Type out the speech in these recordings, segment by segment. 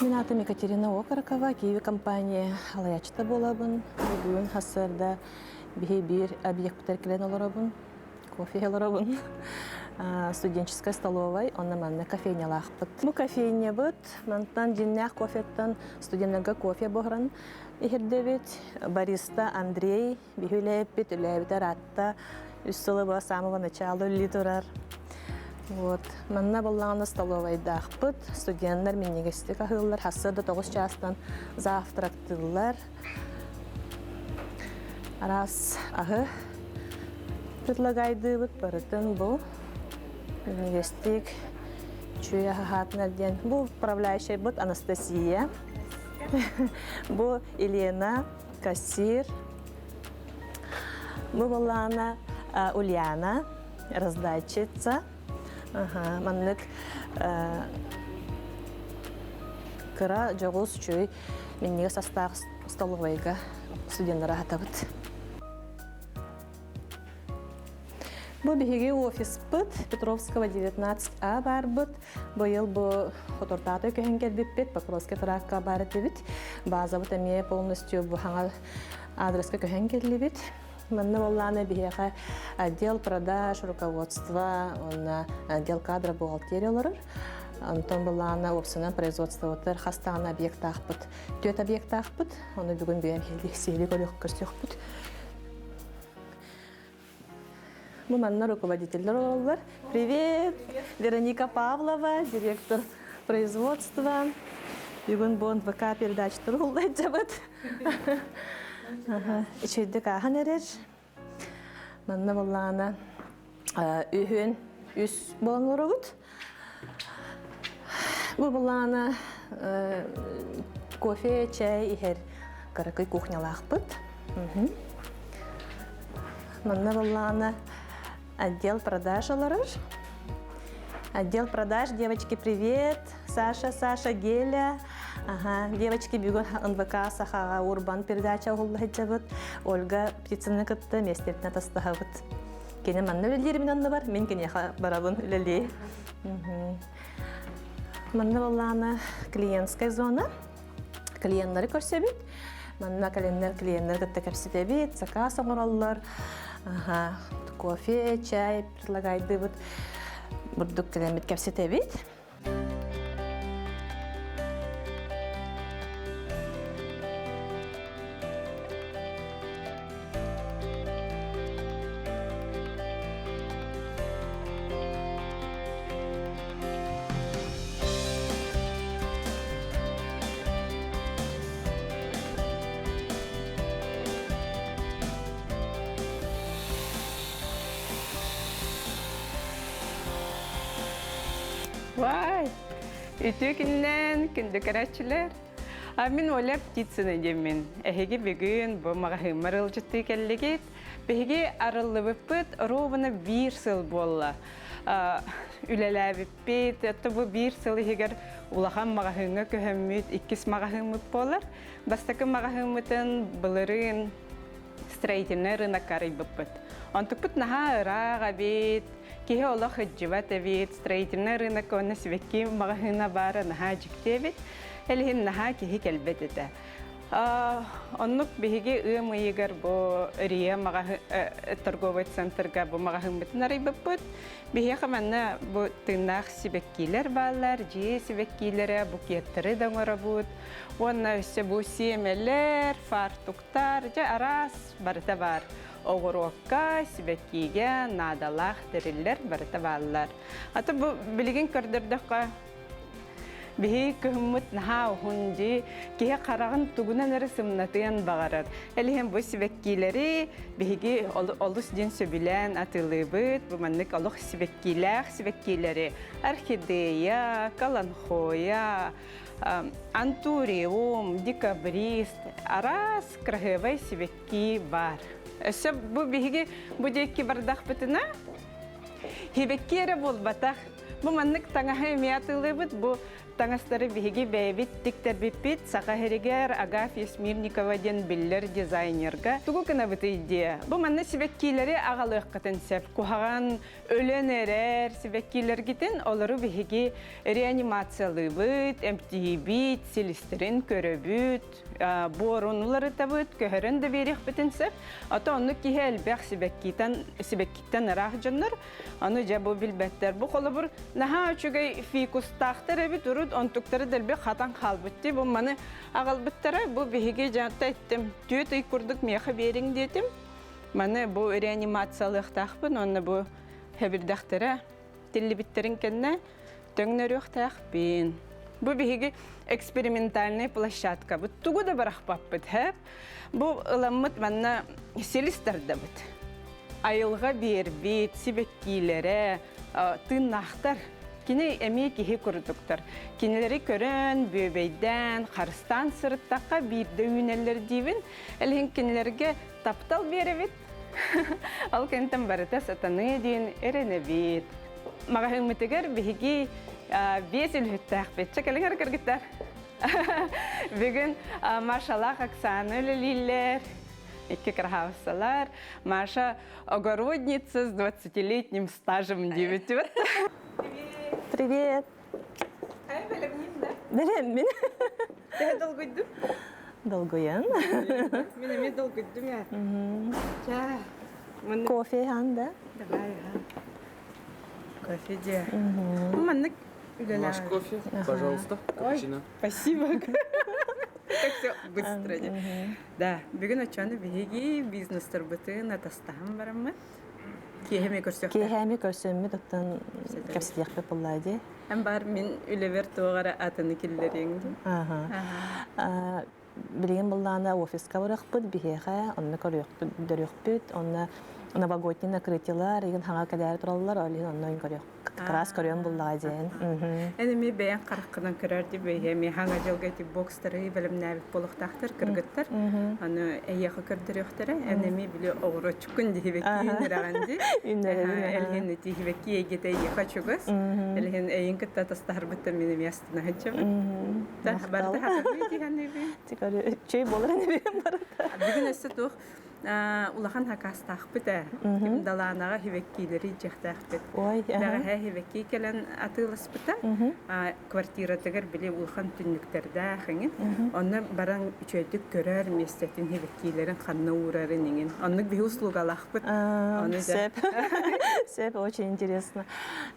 Мин аатым Екатерина Окорокова, Киви компания салайааччыта буолабын. Бүгүн сарсыарда биһи биир объекпытар кэлэн олоробун, кофе олоробун. Студенческая столовай, онно манна кофейнялаахпыт. Бу кофейнябыт мантан дьиннээх кофеттан студеннарга кофе буһаран иһирдэбит. Бариста Андрей биһи үлээппит, үлээбитэ ыраатта. Үс сылы бу самого начала үлэлии турар. Вот. Манна буоллаҕына столовайдаахпыт. Студеннар минньигэстик аһыыллар. Сарсыарда 9 чаастан завтрактыыллар. Араас аһы предлагайдыыбыт барытын бу минньигэстик үчүгэй аһаатынар диэн. Бу управляющайбыт Анастасия. Бу Елена, кассир. Бу буоллаҕына Ульяна, раздатчица. Маннык кыра дьоҕус үчүгэй минньигэс астаах столовайга студеннары аһатабыт. Бу биһиги офиспыт Петровского 19А баарбыт. Быйыл бу Хотуртаата көһөн кэлбиппит, Покровскай тракка баар этибит. Базабыт эмиэ полностью бу хаҥа адреска көһөн кэллибит. Манна буоллаана биһиэхэ отдел продаж, руководство, уонна отдел кадра бухгалтерия олорор. Онтон буоллаана уопсанан производствотар хас даҕаны объектаахпыт, түөрт объектаахпыт. Ону бүгүн бэйэм сиһили көрүөх көрсүөхпүт. Бу манна руководителлэр олороллор. Привет! Вероника Павлова, директор производства. Бүгүн бу НВК передача уллайдьабыт. Үчүйдүк ааһан эрэр. Манна буоллаҕына үһүн үс буолан олоробут. Бу буоллаҕына кофе, чай иһэр кыракый кухнялаахпыт. Манна буоллаҕына отдел продаж олорор. Отдел продаж, девочки, привет! Саша, Саша, Геля. Ага, девочки, бүгүн НВК Сахаҕа Урбан передача уһулла Ольга Птицыны кытта миэстэтинэ тастаһабыт. Кини манна үлэлиир мин оннубар, мин киниэхэ барабын үлэлии. Манна буоллаҕына клиентская зона. Клиеннары көрсөбүт. Манна кэлэннэр клиеннары кытта кэпсэтэбит, заказ оҥороллор. Аха, кофе, чай предлагайдыбыт. Бурдук кэлэммит кэпсэтэбит. Вай! Үтүө күннэн, күндү көрөөччүлэр. А мин Оля Птицына диэммин. Эһиги бүгүн бу маҕаһыыммар ыалдьыттыы кэллигит. Биһиги арыллыбыппыт ровно биир сыл буолла. Үлэлээбиппит, это бу биир сыл иһигэр улахан маҕаһыыҥҥа көһөммүт иккис маҕаһыыммыт буолар. Бастакы маҕаһыыммытын былырыын строительнай рынокка арыйбыппыт. Онтукпут наһаа ыраах эбит, киһи олох ыдьыбат эбит, строительнай рынокка уонна сибэкки маҕаһыына баара наһаа дьикти эбит. Ол иһин наһаа киһи кэлбэт этэ. Оннук биһиги ыам ыйыгар бу Рия торговый центрга бу маҕаһыыммытын арыйбыппыт. Биһиэхэ манна бу тыыннаах сибэккилэр бааллар, дьиэ сибэккилэрэ, букеттары да оҥоробут. Уонна өссө бу сиэмэлэр, фартуктар, дьэ араас барыта баар. Оҕуруокка, сибэккигэ наадалаах тэриллэр барыта бааллар. Аты бу билигин көрдөрдөххө Биһиги кыһыммыт наһаа уһун дии, киһи хараҕын тугунан эрэ сымнатыан баҕарар. Ол иһин бу сибэккилэри биһиги олус диэн сөбүлээн атыылыыбыт. Бу маннык олох сибэккилээх сибэккилэри орхидея, каланхоя, антуриум, декабрист, араас кыраһыабай сибэкки баар. Өссө бу биһиги бу диэки бардахпытына сибэкки эрэ буолбатах. Бу маннык таҥаһы эмиэ атыылыыбыт. Бу таҥастары биһиги бэйэбит тиктэрбиппит Саха сиригэр Агафья Смирникова диэн биллэр дизайнерга тугу гынабытый диэ. Бу манна сибэккиилэри аҕалыаххытын сөп. Куһаҕан өлөн эрэр сибэккиилэргитин олору биһиги реанимациялыыбыт, эмтиибит, силистэрин көрөбүт, буорун уларытабыт, көһөрөн да биэриэхпитин сөп. Ото оннук киһи элбэх сибэккиттэн, сибэккиттэн ыраах дьоннор Аны дьэ бу билбэттэр. Бу холобур наһаа үчүгэй фикустаахтар эбит урут онтуктары дэлби хатан хаалбыт дии. Бу маны аҕалбыттара. Бу биһиги дьаатта эттим. Түөрт ый курдук миэхэ биэриҥ диэтим. Маны бу реанимациялыахтаахпын уонна бу хэбирдэхтэрэ тиллибиттэрин кэннэ төҥнөрүөхтээхпин. Бу биһиги экспериментальный площадкабыт. Тугу да барахпаппыт, һэп. Бу ыламмыт манна силис тардабыт. Айылҕа биэрбит сибэккиилэрэ тыыннаахтар. Кини эмиэ киһи курдуктар. Кинилэри көрөн, бүөбэйдээн, харыстаан сырыттахха биирдэ үүнэллэр диибин. Элиһин кинилэргэ таптал биэрэбит. Ол кэнтэн барыта сатаныы диэн эрэнэбит. Маҕаһыыммытыгар биһиги биэс үлүһүттээхпит. Чэ, кэлиҥ кыргыттар. Бүгүн Машалаах Оксана үлэлииллэр. Икки красавцалар. Маша огородница с 20-летним стажем диэбит. Привет. Ай, бэлэмнин да? Бэлэммин. Төһө долгуйдум? Долгуйан. Мин эмиэ долгуйдум я. Ча. Кофе хан да? Давай, Кофе де. Маннык Ваш кофе, пожалуйста, капучино. Спасибо. Так все быстро. Да, бүгүн оччону биһиги бизнестарбытын атастаһан бараммыт. Киэһэми көрсүөхпүт. Киэһэми көрсөммүт оттон кэпсэтиэхпит буоллаа дии. Эн бар мин үлэбэр туох эрэ атыны киллэриэҥ дии. Аха. Билигин буллаана офиска барыахпыт биһиэхэ, онно көрүөхпүт, онно новогодний накрытиелар игин хаҥа кэлээри тураллар, ол иһин онно көрүөх как көрүөн буллаҕа диэн. Эн эмиэ бэйэҥ хараххынан көрөр дии бэйэ эмиэ хаҥа дьылга ити бокстары бэлэмнээбит буолуохтаахтар кыргыттар. Аны эйиэхэ көрдөрүөхтэрэ. Эн эмиэ били оҕуруотчуккун диһибэкки үүннэрэҕин дии. Үүннэрэбин. Элиһин ити эйгэтэ эйиэхэ чугас. Элиһин эйин кытта атастаһарбыттан мин эмиэ астына сылдьабын. Барыта хатылыы тиһэн Чөй буолар эбиэн барыта. Бүгүн өссө туох улахан хакаастаахпыт ээ. Далаанаҕа хивеккиилэри дьиэхтээхпит. Ой, Бэҕэһээ хивекки кэлэн атыыласпыта. Квартиратыгар били улахан түннүктэрдээх иҥин. Онно баран үчүгэйдик көрөр миэстэтин хивеккиилэрин ханна уурарын иҥин. Оннук биһи услугалаахпыт. Сөп. Сөп, очень интересно.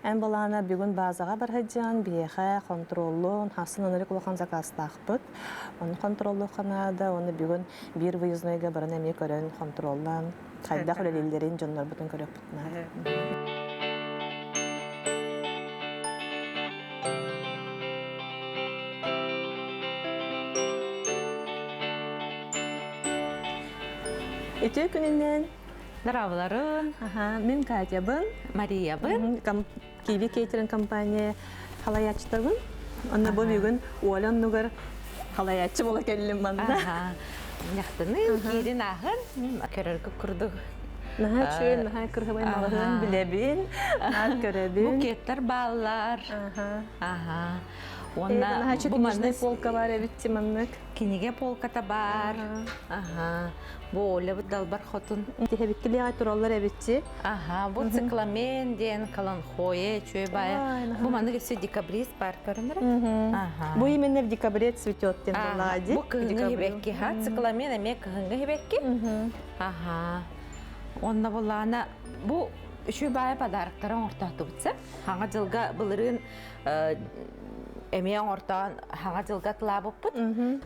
Эн балаана бүгүн базаҕа барһадьан, биһиэхэ хонтуруоллуон, хасын ынырык улахан заказтаахпыт. Ону хонтуруоллуохха наада, уонна бүгүн биир выезднойга баран эмиэ көрөн, хонтуруоллаан, хайдах үлэлииллэрин дьоннорбутун көрүөхпүт наада. Үтүө күнүнэн! Здравларын! Аха, мин Катябын. Мариябын. Киви кейтеринг компания халаяччытабын. Онно бу бүгүн Оля оннугар халаяччы буола кэллим манна. Ньахтаны киирин ааһын көрөргө курдук. Наһаа үчүгэй, наһаа кырһыбай маҕаһыын билэбин, наһаа көрөбүн. Букеттар бааллар. Аха. Уонна бу маннык полка бар эбит маннык. Кинигэ полката бар. Аха. Бу Оля далбар хотун. Тиһэбиккилиэҕэ тураллар эбитчи. Аха, бу цикламен диэн каланхоэ үчүгэй баайа. Бу маннык өссө декабрист бар көрүнэр. Аха. Бу именно в декабре цветет диэн буоллаҕа Бу кыһыҥҥы хибэкки, ха, цикламен эмиэ кыһыҥҥы хибэкки. Аха. Онно буллаана бу үчүгэй баайа подароктары оҥортоотубутса. Хаҥа дьылга былырыын эмиэ оҥортоон хаҥа дьылга атылаабыппыт.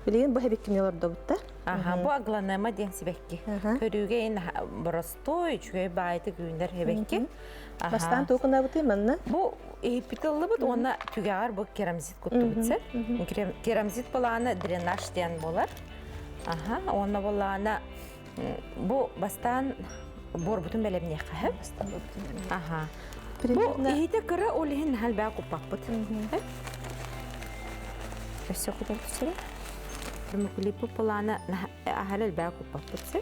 Билигин бу хибиккини олордобуттар. Аха, бу агланема диэн сибэкки. Көрүүгэ ин боростуой, үчүгэй баайытык үүнэр сибэкки. Бастаан туохунабытый манна? Бу иһиппитыллыбыт уонна түгэҕэр бу керамзит куттубут сэр. Керамзит былаана дренаж диэн буолар. Аха, уонна былаана бу бастаан буорбутун бэлэмниэххэ. Аха. Бу иһитэ кыра ол иһин наһаа куппаппыт. Өссө кутар түсүрэ. Вермикулит плана аһал элбээ куппаппыт сир.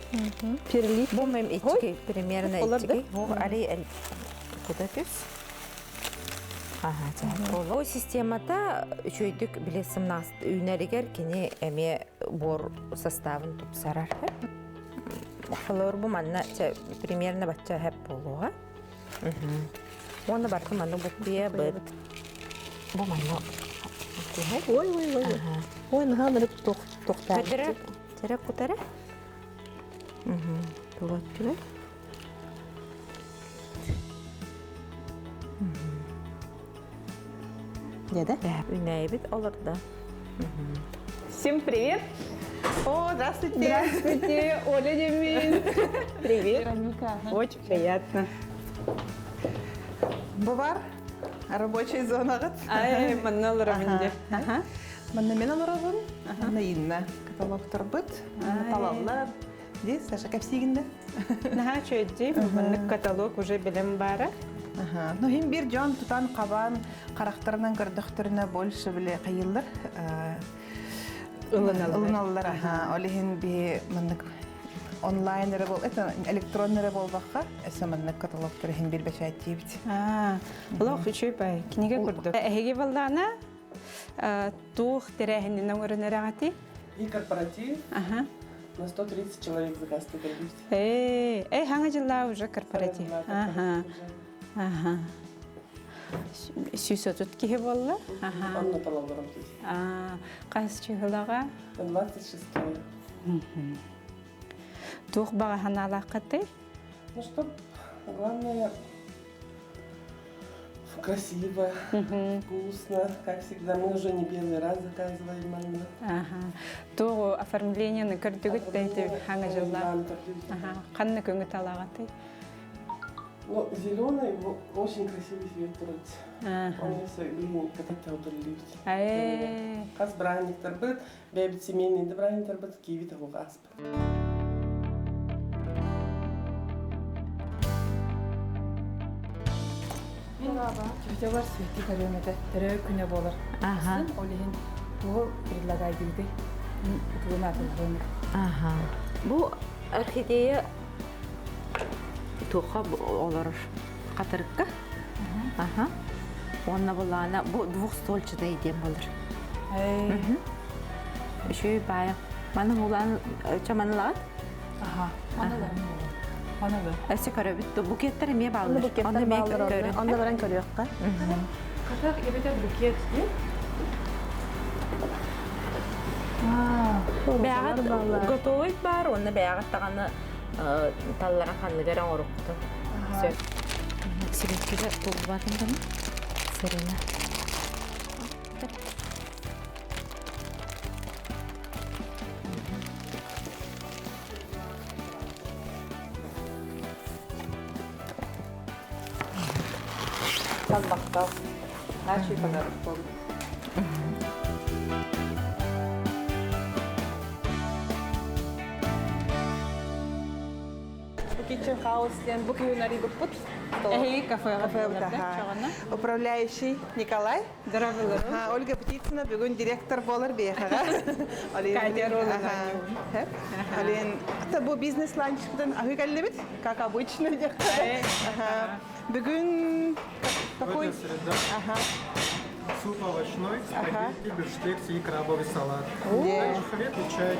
Перлит. Бу мэм ички примерно ички. Бу ари куда түс. Ол системата үчүгэйдик били сымнаас үүнэригэр кини эмиэ буор составын тупсарар. Холор бу манна примерно бачча хэп буолуоҕа. Уонна барыта манна буккуйа быт. Бу манна Ой, ой, ой. Ой, наһаа нырык тохтаа. Көдөрө, терек кутары. Тула түгел. Деде? Үнәйбит олорда. Всем привет! О, здравствуйте! Здравствуйте, Оля Демин! Привет! Вероника. Очень приятно. Бу бар рабочий зонагыт. Ай, манна олоробун Ага. Манна мен олоробун, манна Инна каталогторбут, талаллар. Ди, Саша кэпсиигин да? Наһаа үчүгэйдии, маннык каталог уже билим баара. Ага. Ну, хим бир дьон тутан хабан харахтарынан көрдөхтөрүнэ больше биле хайыллар. Ылыналлар. Ылыналлар, аха. Ол иһин би маннык онлайн эрэ бол, это электронный эрэ буолбакка, эсэ маннык каталогтар иһин бир бэчээттиибит. Аа, олох үчүгэй бай, кинигэ курдук. Эһиги баллаана туох тэрээһинин оҥорон эрэҕитий? И корпоратив Аха. на 130 человек заказ берут. Э, э, хаҥа дьыллаа уже корпоратив. Аха. Аха. 130 киһи буолла. Аха. Онно талалларым здесь. Аа, хас чыһылаҕа? 26. Туох баҕа санаалааххытый? Ну что, главное, красиво, вкусно, как всегда. Мы уже не первый раз заказываем манна. Аха. Туох оформлениены көрдүгүт да хаҥа дьыллаа. Аха. Ханна көҥү талаҕатый? Ну, зеленый очень красивый цвет турат. Аха. Он все блин, катать Э, Хас бырааһынньыктар быт, бэйэбит семейный да бырааһынньыктар быт, киви того асп. Тетялар свети көрүөм этэ, төрөө күнэ буолар. Ага. Ол иһин тугу предлагайдыгыты? Тугун атылгын. Ага. Бу орхидея туха олорор хатырыкка. Ага. Онна булаана бу двухствольчатый диэн болар. Үшүй бая. Маны улан чаманылаат. Аха. Манылар. Манылар. Өссө көрөбүт. Букеттер эмиэ Онно бааллар. букеттер эмиэ бааллар көрөн. онно баран көрүөххэ. Катар эбэтэр букет дии. Бэҕэт готовый бар, онно бэҕэт даҕаны таллара ханныгар оҥоруктун. Сөп. Сибэккигэ туллубатын гына. Сырына. Талбахтал. Начи подарок болду. Kitchen House диэн бу күн арыйбыппыт. Эһиги кафеҕа Кафе буолар да, чоҕоно? Управляющий Николай. Здравылар. Ага, Ольга Птицына бүгүн директор болар биэхэҕэ. Катя Роллова. Олен, это бу бизнес-ланчтан аһыы кэллибит, как обычно. Ага. Бүгүн какой? Сегодня среда. Ага. Суп овощной, спагетти, бифштекс и крабовый салат. Также хлеб и чай.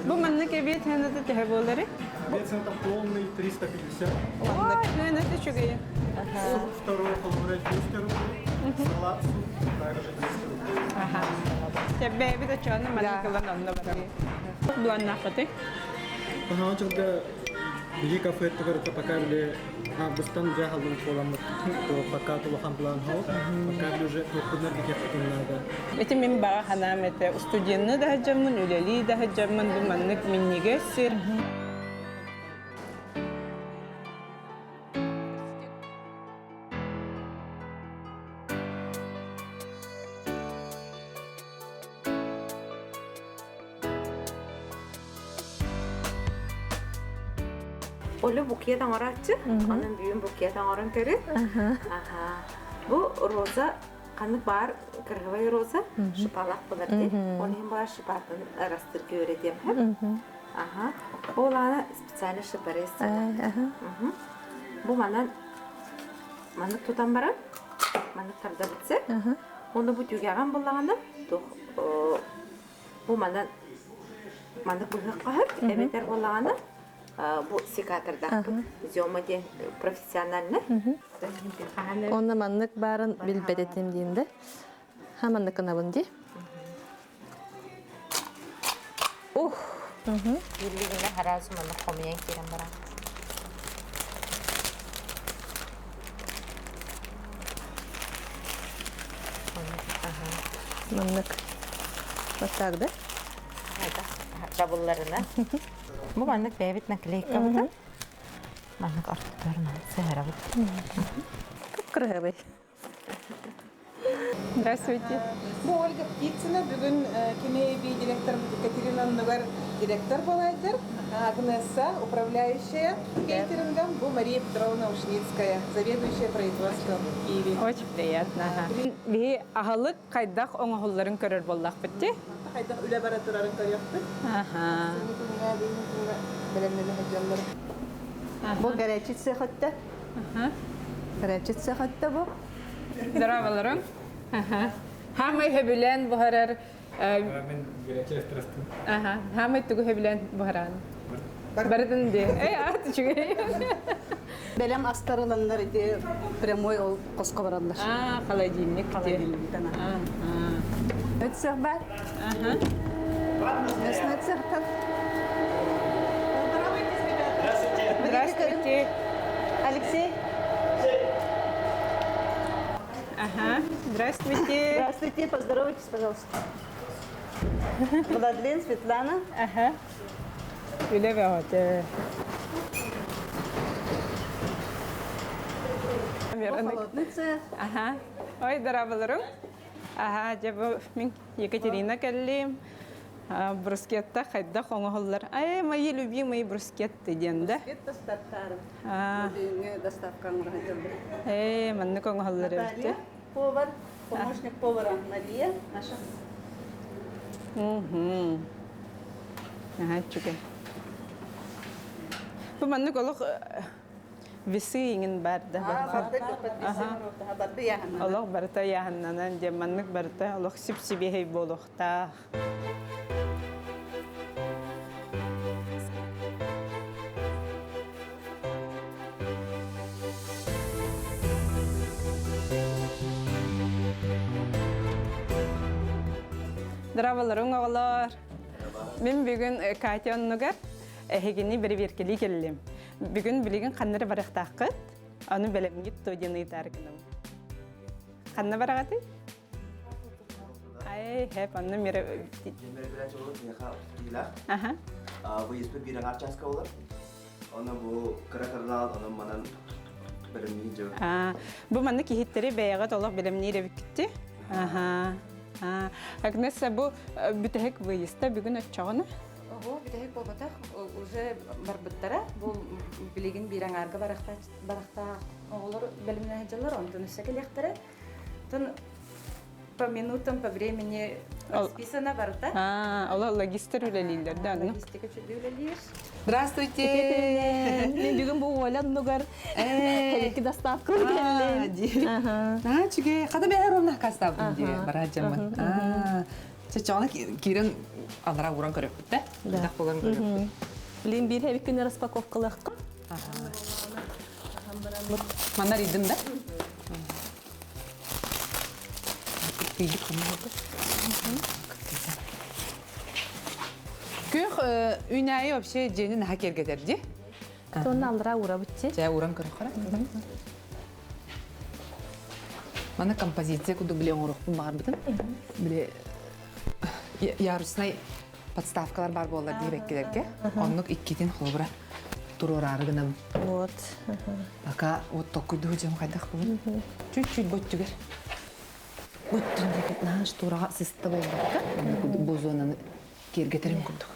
Бу маннык эбиэт сыаната төһө буолары? Обед это полный 350. Ой, сыаната үчүгэй. Суп второй полубрать 200 рублей. Салат, суп также 200 рублей. Аха. Бэйбит очону маннык ылан онно барам. Буланнаахыты. Ага, жылда биги кафе тугар пока били августтан жахалдын боламыт, то пока тулахан план хол, пока били уже тохуднар бикет надо. Ити мин баҕа ханаам этэ студенны да сылдьаммын, үлэлии да сылдьаммын бу маннык минньигэс сир. Олю букет оҥорааччы, онон бүгүн букет оҥорон көрү. Аха. Бу роза ханнык баар кыргыбай роза шипалаах буолар дии. Ол иһин баар шипатын ырастырга үөрэтиэм Аха. Ол аана специально шипарес. Бу манан маннык тутан баран Маннык тардабытсы. Оны бу түгэҕин буллаҕына туох бу манан маннык быһыахха сөп эбэтэр буоллаҕына бу секатордаахпыт зема диэн профессионально. Онно маннык баарын билбэт этим диин да. Ха маннык гынабын дии. Ух! Биллигинэ хараас маннык хомуйан киирэн баран. Маннык. Вот так, да? Табылларына. Бу маннык бэйэбит наклейкабытын маннык ортоторунан сыһарабыт. Кырыһабый. Здравствуйте. Бу Ольга Птицына бүгүн кини би директор Екатерина оннугар директор буолайдыр. Агнесса, управляющая кейтерингом, бу Мария Петровна Ушницкая, заведующая производством в Киеве. Очень приятно. Биһи аһылык хайдах оҥоһулларын көрөр буоллахпыт дии. Хайдах үлэ бара турарын көрүөхпүт. Аха. Бэлэмнэнэ сылдьаллар. Бу горячий цехотта. Горячий цехотта бу. Здраволорун. Хамай хөбүлэн буһарар Мен горячий страстым. Аха. Хамай тугу хөбүлэн буһаран. Барытын ди. Эй, ат үчүгэй. Бэлэм астарыланнар ити прямой ол хоско бараллар. А, холодильник. Холодильниктан. А. Цех бар. Ага. Мясной цехтан. Здравствуйте. Алексей. Ага. Здравствуйте. Здравствуйте, поздоровайтесь, пожалуйста. Владлен, Светлана. Ага. Үлэ бөҕөтө. Холодный цех. Ага. Ой, дорооболорум. Аха, дьэ бу мин Екатерина кэллим. Брускетта хайдах оҥоһуллар. Ай, мои любимые брускетты диэн да. Брускетта стартарым. А. Бүгүҥҥү доставка оҥоро Ээ, маннык оҥоһуллар эбит. Повар, помощник повара Мария наша. Угу. Ага, үчүгэй. Бу маннык олох весы иҥин бар да. Олох барыта яһаннанан диэн маннык барыта олох сип-сибиэһэй буолуохтаах. Здраволорун оҕолор. Мин бүгүн Катя оннугар эһигини бэрэбиэркэлии кэллим. Бүгүн билигин ханна эрэ барыахтааххыт. Ону бэлэмҥит дуо диэн ыйытаары гынабын. Ханна бараҕытый? Ай, хэп, онно мира... Аха. Выезд биир аҥаар чааска болар. Оны бу кыра кырнаал, онон манан бэлэмниир дьон. Бу манна киһиттэри бэйэҕит олох бэлэмниир эбиккитти. Аха. Агнесса, бу бүтэһик выезда бүгүн оччоҕуна? Ого, бүтэһик буолбатах, уже барбыттара. Бу билигин биир аҥаарга барахтаах оҕолор бэлэмнэһэ дьаллар, онтон өссө кэлиэхтэрэ. Тон по минутам, по времени расписано барыта. А, ола логистер үлэлииллэр да, ну. Логистика чүдү үлэлиир. Здравствуйте! Мен бүгүн бу Оля нугар эки доставка келлим. Аа, чүгэ хата бэһэр ровно кастабын дии бараджаммын. Аа, чачаана киирэн алара уран көрөппүт да. Да. Болан көрөппүт. Блин, бир хебик күн распаковкалахка. Манар идим да. Күөх үүнээйи вообще дьиэни наһаа киэргэтэр дии. Тонна алра ура бутти. Чэ, уран көрөххөрө. Мана композиция курдук биле оҥоруохпун баҕарбытым. Биле яруснай подставкалар бар буоллар диэбэккилэргэ. Оннук иккитин холобура туруораары гынабын. Вот. Пока вот токкуйдуу дьон хайдах буолун. Чуть-чуть боттүгэр. Боттун диэки нааш тураға сыста буолбакка. Бу зонаны киэргэтерим курдук.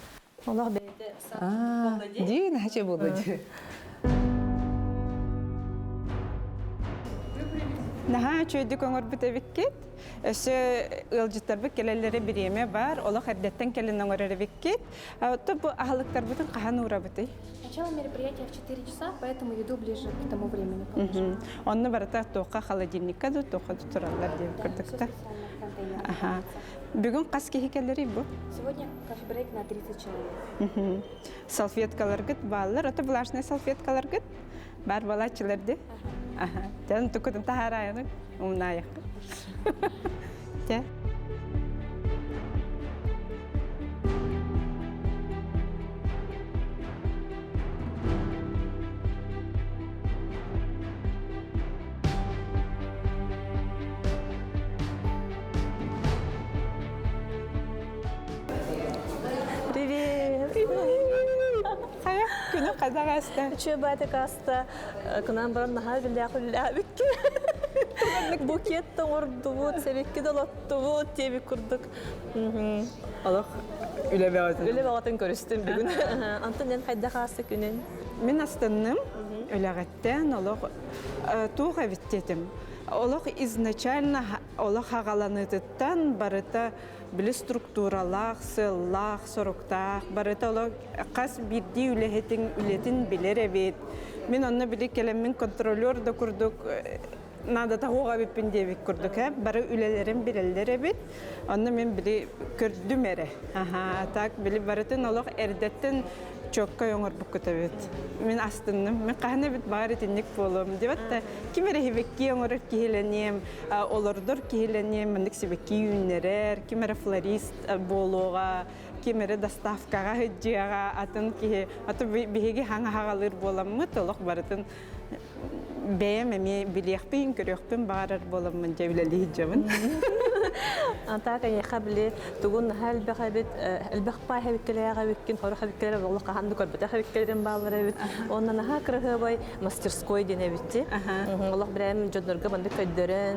Олох бэйэтэ Дии, наһаа буолла дии. Наһаа үчүгэйдик оҥорбут эбиккит. Өссө ыалдьыттарбыт кэлэллэрэ бириэмэ баар, олох эрдэттэн кэлин оҥорор эбиккит. Оттон бу аһылыктарбытын хаһан уурабытый? Начало мероприятия в 4 часа, поэтому еду ближе к тому времени положим. Онно барыта туохха холодильникка да туохха да тураллар диэн курдукта. Аха. Бүгүн хас киһи кэлэрий бу? Сегодня кофе-брейк на 30 человек. Салфеткаларгыт бааллар, ото влажные салфеткаларгыт бар балааччылар ди. Аха. Тэн тукутун таһаараайаны умнаайахха. Те. Привет! Хайа, күнү хайдах ааста? Үчүгэй баатык ааста. Кынан баран наһаа биллээх үллээбикки. Букет тоҥордубут, сэбикки долоттубут диэбит курдук. Олох үлэ бөҕөтүн. Үлэ бөҕөтүн көрүстүм бүгүн. Антон эн хайдах ааста күнүн? Мин астынным. Үлэҕиттэн олох туох эбит диэтим. Олох изначально олох хаҕаланыытыттан барыта били структуралаах, сыаллаах, соруктаах, барыта олох хас биирдии үлэһитин үлэтин билэр эбит. Мин онно били кэлэммин контролер да курдук наадата суох эбиппин диэбит курдук э бары үлэлэрин билэллэр эбит. Онно мин били көрдүм эрэ. Аха, так били барытын олох эрдэттэн чоккой оҥорбуккут эбит. Мин астынным. Мин хаһан эбит баар итинник буолуом диэбэт да ким эрэ сибэкки оҥорор киһилэниэм, олордор киһилэниэм, маннык сибэкки үүннэрэр, ким эрэ флорист буолуоҕа, ким эрэ доставкаҕа сылдьыаҕа, атын киһи, аты биһиги хаҥа хаҕалыыр буоламмыт, олох барытын бэйэм эмиэ билиэхпин, көрүөхпүн баҕарар буоламмын дьэ үлэлии сылдьабын. Антаа кайыха били тугун наһаа элбэх эбит, элбэх паай эбиккэлээх эбиккин, хорох эбиккэлэр олох хаһан да көрбөтөх эбиккэлэрин бааллар эбит. Онно наһаа кыраһыабай мастерской диэн эбитти. Олох бирэм дьоннорго маннык көрдөрөн,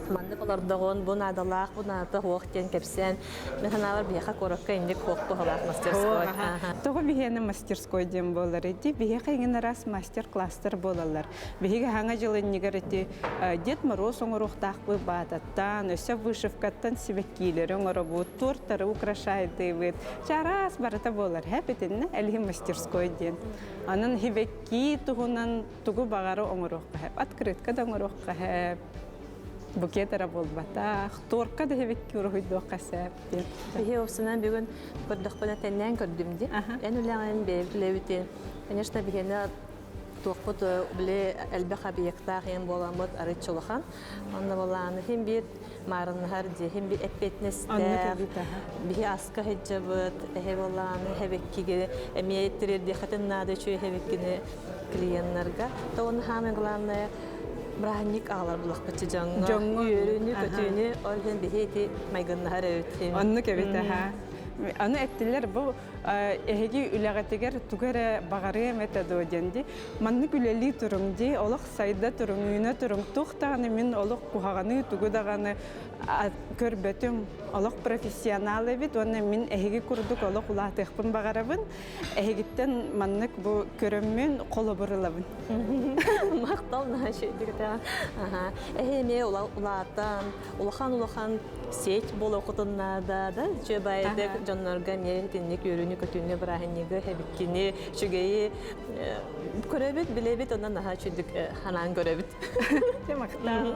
маннык олордоҕун, бу наадалаах, бу наадата суох диэн кэпсээн Мин санаабар биһиэхэ куоракка инник хуох туһалаах мастерской. Тоҕо биһиэнэ мастерской диэн буолар ити? Биһиэхэ иҥин араас мастер-класстар буолаллар. Биһиги хаҥа дьыл иннигэр ити Дед Мороз оҥоруохтаахпыт баататтан, өссө вышивкаттан сибэккиилэри оҥоробут, туортары украшайдыыбыт. Чараас барыта буолар. Хэп итиннэ элиһин мастерской диэн. Анан хибэккии туһунан тугу баҕары оҥоруохха хэп. Открытка да оҥоруохха хэп. Букет эрэ буолбатах, туорка да иһибикки уруһуйдуохха сөп диэн. Биһи опсунан бүгүн көрдөхпүнэ тэннээн көрдүм ди. Эн үлэҕин бэйэбит үлэбитин, конечно, биһиэнэ туохпут били элбэх объектаах иэн буоламмыт арыт улахан. Онно болааны хим биир маарыннаһар дии, хим биир эппиэтинэстээх, биһи аска сылдьабыт, эһэ болааны хэбэккиге эмиэ тириэрдиэххитин наада үчүгэй хэбэккини клиеннарга. То оны самое главное бырааһынньык аҕалар булахпытчы дьоҥҥо. Дьоҥҥо үөрүүнү, көтүүнү, ол иһин биһи ити майгыннаһар эбит. Оннук эбит аха. Аны эттилэр бу эһиги үлэҕитигэр тугу эрэ баҕарыам этэ дуо диэн ди. Маннык үлэлии туруҥ ди, олох сайда туруҥ, үүнэ туруҥ, туох даҕаны мин олох куһаҕаны тугу даҕаны көрбөтүм. Олох профессионал эбит уонна мин эһиги курдук олох улаатыахпын баҕарабын. Эһигиттэн маннык бу көрөммүн холобур ылабын. Махтал наһаа үчүгэйдик Аха. Эһи эмиэ улаатан, улахан-улахан сеть буолуоххутун наада да, үчүгэй баайдык дьоннорго эмиэ итинник үөрүүнү-көтүүнү, бырааһынньыгы, эбиккини, үчүгэйи көрөбүт, билэбит, онон наһаа үчүгдүк ханаан көрөбүт. Махтал.